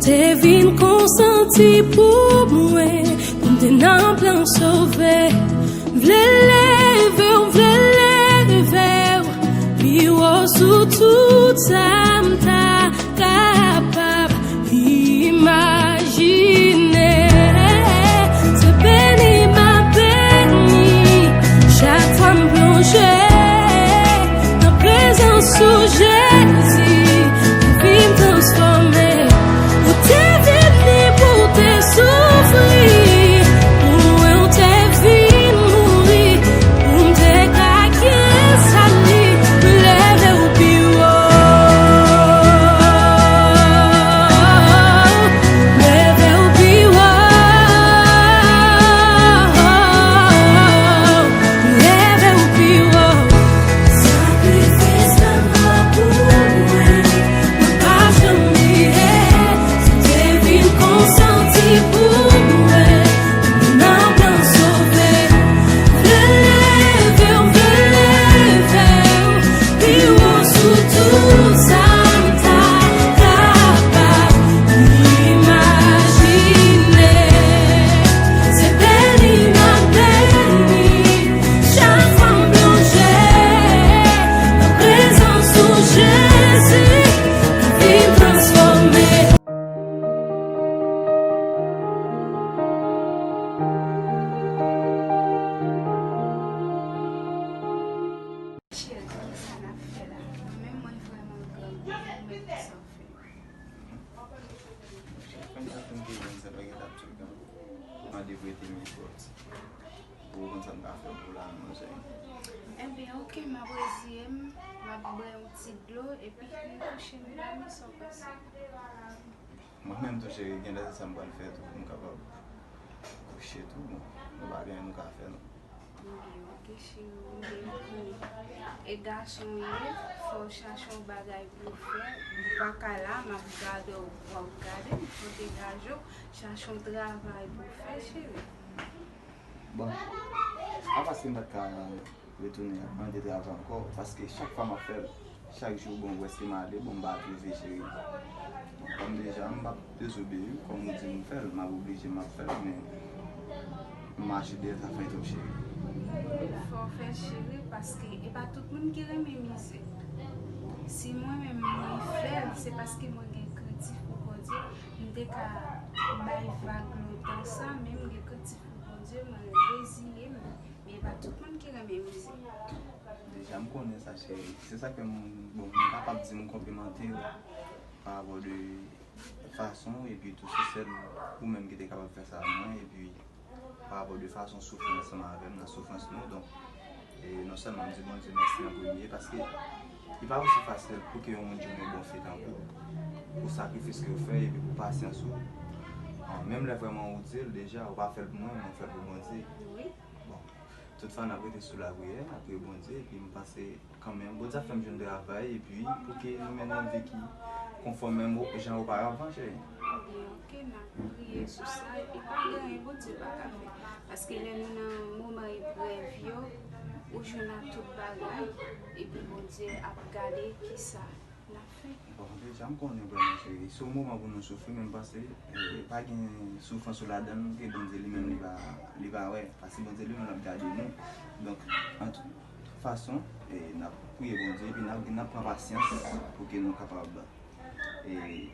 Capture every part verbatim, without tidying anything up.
Te vin konsanti pou mwen, pou m te nan plan sove. M vle leve w, m vle leve w pi wo sou tout sa m ta kapab imajine. Se beni m ap beni chak fwa m plonje nan prezans ou, Jezi. Lavi m transfòme. Ou te vini pou w te soufri, pou mwen ou te vin mouri, pou m te ka gen sali. Leve w pi wo, leve w pi wo, leve w pi wo. Sakrifis lanmò pou mwen, mwen p ap janm bliye. Ou te vin konsanti pou mwen, nan plan sove. Vle leve w, vle leve w pi wo sou tout sa m ta kapab imajine. Se beni m ap beni chak fwa m plonje nan prezans ou, Jezi. Lavi m transfòme. Cheri, kisa n ap fè la? Menm mwen vrèman grangou pou mwen konsa w fè. Cheri, fè m sa fè m te jwenn sa pa gen t ap tchouk an. Mande pou ete m sòti. Ou konn sa m ka fè pou la non, cheri. Enben, oke, m ap reziye m, m ap bwè yon ti dlo, epi m kouche m dòmi, sa w panse? Mwen menm tou, cheri, gen lè se sa m pral fè tou, pou m kapab kouche tou, bon, nou pa gen anyen nou ka fè, non. Enben, oke, cheri, m gen pou e gason w ye, fò w chache yon bagay pou w fè, ou pa ka la, m ap gade w, w ap gade m, fò w degaje w, chache yon travay pou w fè, cheri. Bon, apa si m pa t ka retounen mande travay ankò, paske chak fwa m ap fè l, chak jou, bon, wè si m ale, bon, m pa twouve, cheri. Bon, kòm deja, m p ap dezobeyi, kòm ou di m fè l, m ap oblije, m ap fè l, men m mache dèyè travay twòp, cheri. Fò w fè l, cheri, paske e pa tout moun ki renmen mize. Si mwen menm mwen fè l, se paske mwen gen krentif pou Bondye, m te ka bay vag lontan sa, men m gen krentif pou Bondye, mwen reziye m. Men e pa tout moun ki renmen mize. Deja, m konnen sa, cheri. Se sa k fè m, bon, m kapab di m konplimante w pa rapò de fason w, epi tou se sèl ou menm ki te kapab fè sa ak mwen, epi pa rapò de fason w soufri ansanm avè m nan soufrans nou. Donk, e non sèlman m di Bondye mèsi an premye, paske li pa osi fasil pou ke yon moun jwenn yon bon fi tankou w, pou sakrifis ke w fè, epi pou pasyans ou. An, menm lè vrèman ou di l deja, ou pa fè l pou mwen, men ou fè l pou Bondye. Wi. Bon, toutfwa, n ap rete sou lapriyè, n ap priye Bondye, epi m panse kanmenm, Bondye ap fè m jwenn travay, epi pou ke nou mennen yon vi ki konfòm menm o-, jan oparavan, cheri. Ebyen, oke, n ap priye sou sa, epi pa gen anyen Bondye pa ka fè. Paske lè nou nan moman eprèv yo, ou jwenn ak tout bagay, epi Bondye ap gade kisa n ap fè. Bon, deja, m konnen vrèman, cheri, se yon moman pou nou soufri, men m panse, eh, pa gen soufrans ou ladan l ke Bondye li menm li pa, li pa wè. Paske Bondye li menm l ap gade nou. Donk, an tout fason, eh, n ap priye Bondye, epi n ap, n ap pran pasyans pou ke nou kapab, eh,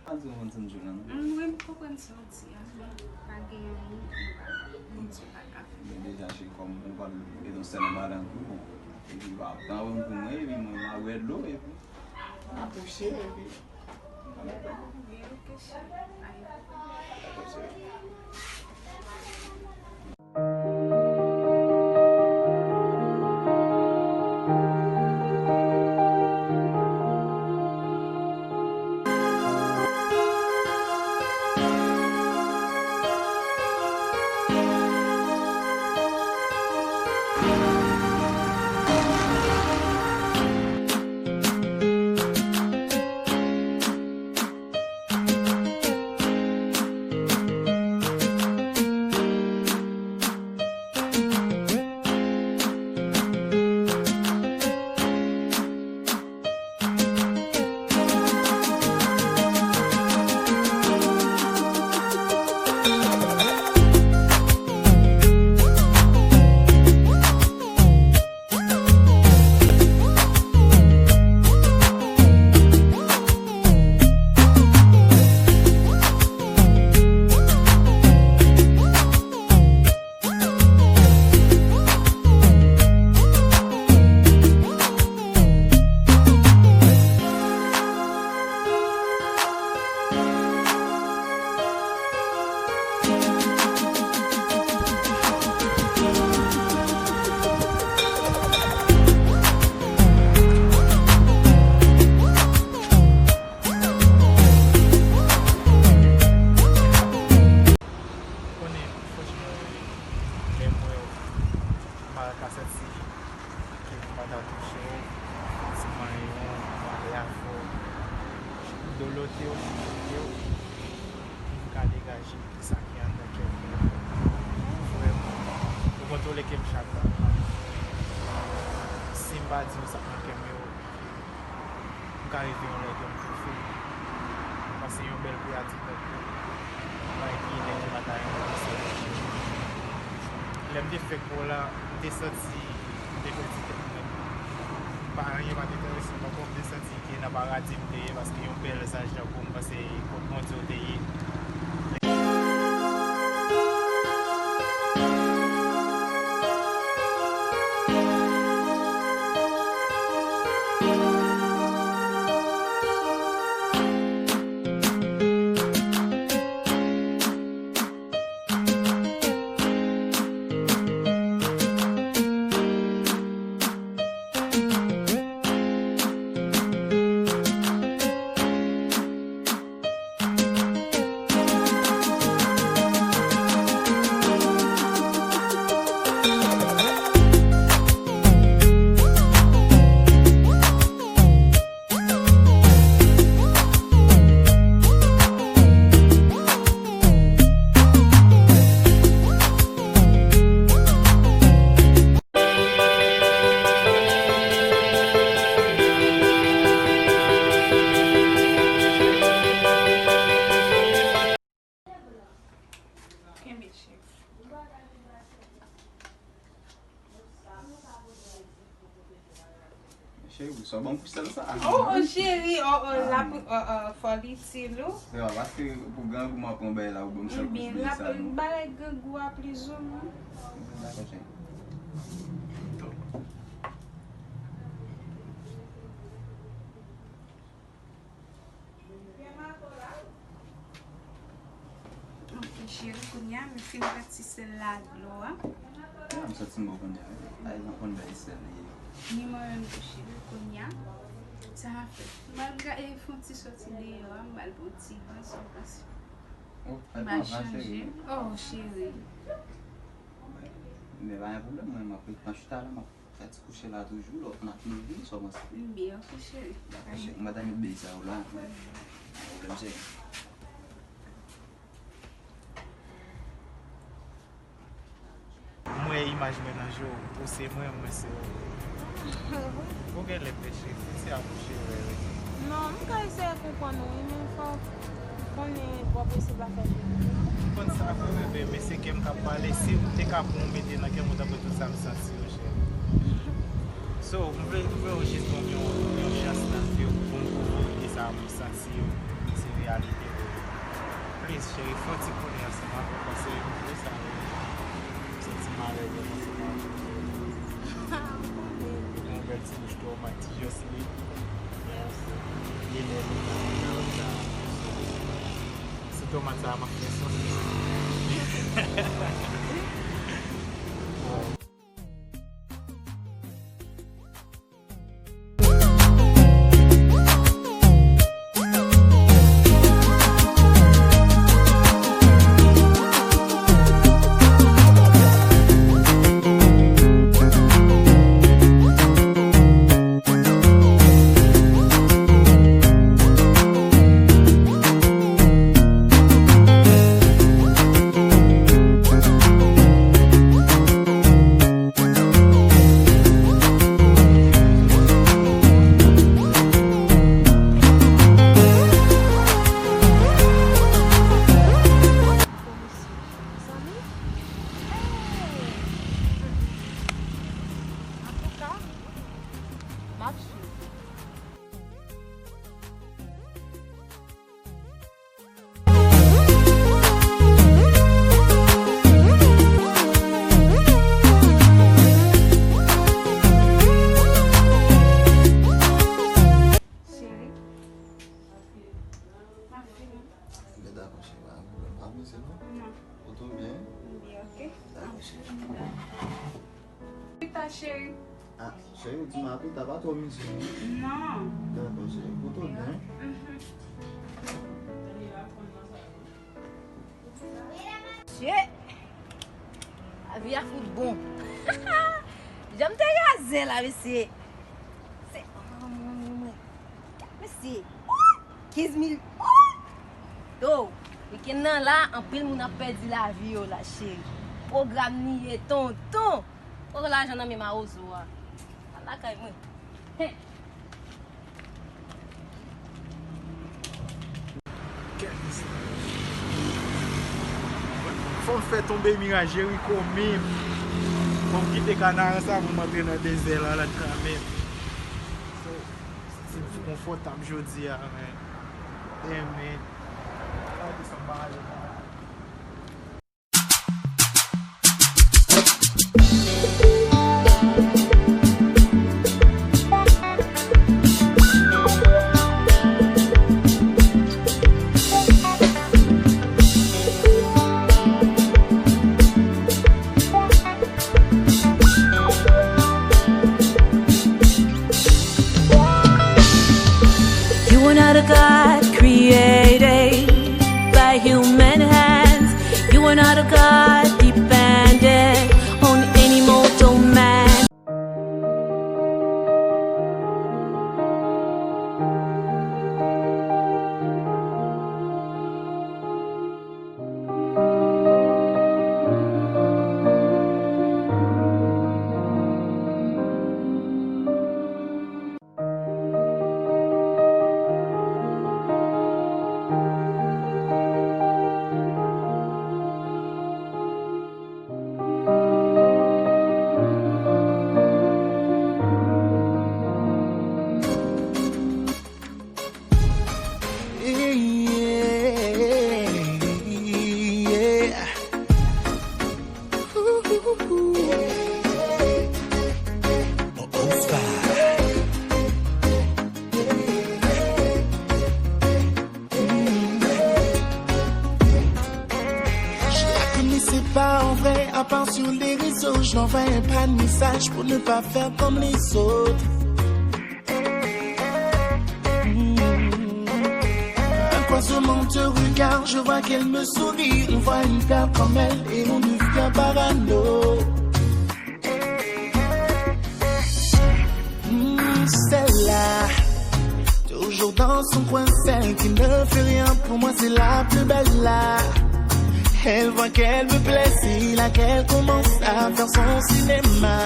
pa di yon moun santi jounen. Wi, m konprann sa w di a, men pa gen anyen ke Bondye pa ka fè. Men deja, cheri, kòm ou pral rete yon sèl anba lakou, bon, epi w ap tann pou mwen, epi mwen, m a bwè dlo, epi m a kouche, epi. Dakò, cheri. Ke m chak la. Si m pa di w sa k nan kè m yo, m ka rive yon lè ke m toufe. Pase yon bèl priyati tèt mwen. Bagay ki nèg yo pa ta renmen panse. Lè m te fè kou la, m te santi, m te fè ti tèt mwen. Pa anyen pa t enterese m ankò, m te santi ke nan paradi m te ye, paske yon bèl zaj tankou m, panse kot Bondye w te ye. Kenbe cheri. Cheri, poukisa w ban m kouch sèl sa? Oh, oh, cheri, oh, oh, la, oh, oh, fò l itil ou. Se pa paske pou grangou m ap pran bagay la, ou ban m sèl kouch byen sa, non? Bagay grangou a plizoumwen. Dakò, cheri. Ok, cheri, kounye a, m fin pran ti sèl la dlo a. Ya, m santi m bon kounye a, wi. Ay, m konn bay sèl li ye. Ni mwen menm tou, cheri, kounye a. Sa a fè. M al ga-, e, fè yon ti soti deyò a, m al pran ti van, sa w panse? Oh, al pran van, cheri. M al chanje. Oh, cheri. Men pa gen pwoblèm, mwen, m ap ret nan chita la, m ap Fè ti kouche la toujou, lòt n ap leve, sa w panse? Byen, ok, cheri. Dakò, cheri. Mwen ta met bèy sa yo la. Pa gen pwoblèm, cheri. M wè imaj mwen nan je w, ou se mwen, mwen se ou. Ou genlè peche, se a kouche, wè, wè. Non, m ka eseye konprann ou, wi, men fò w konnen twòp eseye pa fè jeni. M konn sa vre, bebe, men se kè m k ap pale. Si m te ka pran w mete nan kè m, ou t ap wè tout sa m santi yo, cheri. So, m vle, m vle w jis ban m yon, yon chans nan vi w pou m pwouve w ke sa m santi yo, se reyalite vre. Please, cheri, fè yon ti konnen ansanm avè m, paske m vle sa vre. M santi malè vre, m santi malè. Yon bèl ti bouch. Tomat, just li. Li lè li la, la, la. Se tomat sa a m ap fè sos. Zanmi? Hey! Antouka, m ap swiv ou. Cheri, m ap vini. Ebyen, dakò, cheri, pa gen pwoblèm. Pa prese, non? Non. Ou tou byen? M byen, ok. Dakò, cheri. Pita, cheri. Ah, cheri, ou di m a pita, pa twò mizye, non? Non. Dakò, cheri. Ou tou byen? Mhm. Mesye, lavi a fout bon. Jan m te raze la, mesye. Se, oh, mwen, mwen, mwen. Mesye, oh, kenz mil, oh! Yo, wikenn nan la, anpil moun ap pèdi lavi yo la, cheri. Pwogram li ye, tonton. Poko lajan nan men mawozo a. Al lakay mwen. Hey. Fò m fè tonbe miray Jeriko menm. Fò m kite Kanaran sa pou m antre nan dezè la, la kanmenm. So, se konfòtab jodi a, men. Damn, man. Gade sa m pa ale. You are not a God created by human hands. You are not a God dependent on any mortal man. Chak mi se pa an vrè, apa sou le rezo, j anvoye pa de mesaj pou ne pa fè kòm lezòt. Hmm. Un croisement de regards, je vois qu'elle me sourit. On voit une perle comme elle et on devient parano. Hmm, celle-là, toujours dans son coin, celle qui ne fait rien pour moi, c'est la plus belle là. Elle voit qu'elle me plaît, c'est là qu'elle commence à faire son cinéma.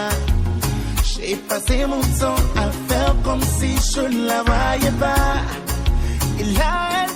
J'ai passé mon temps à faire comme si je ne la voyais pas. Et là, elle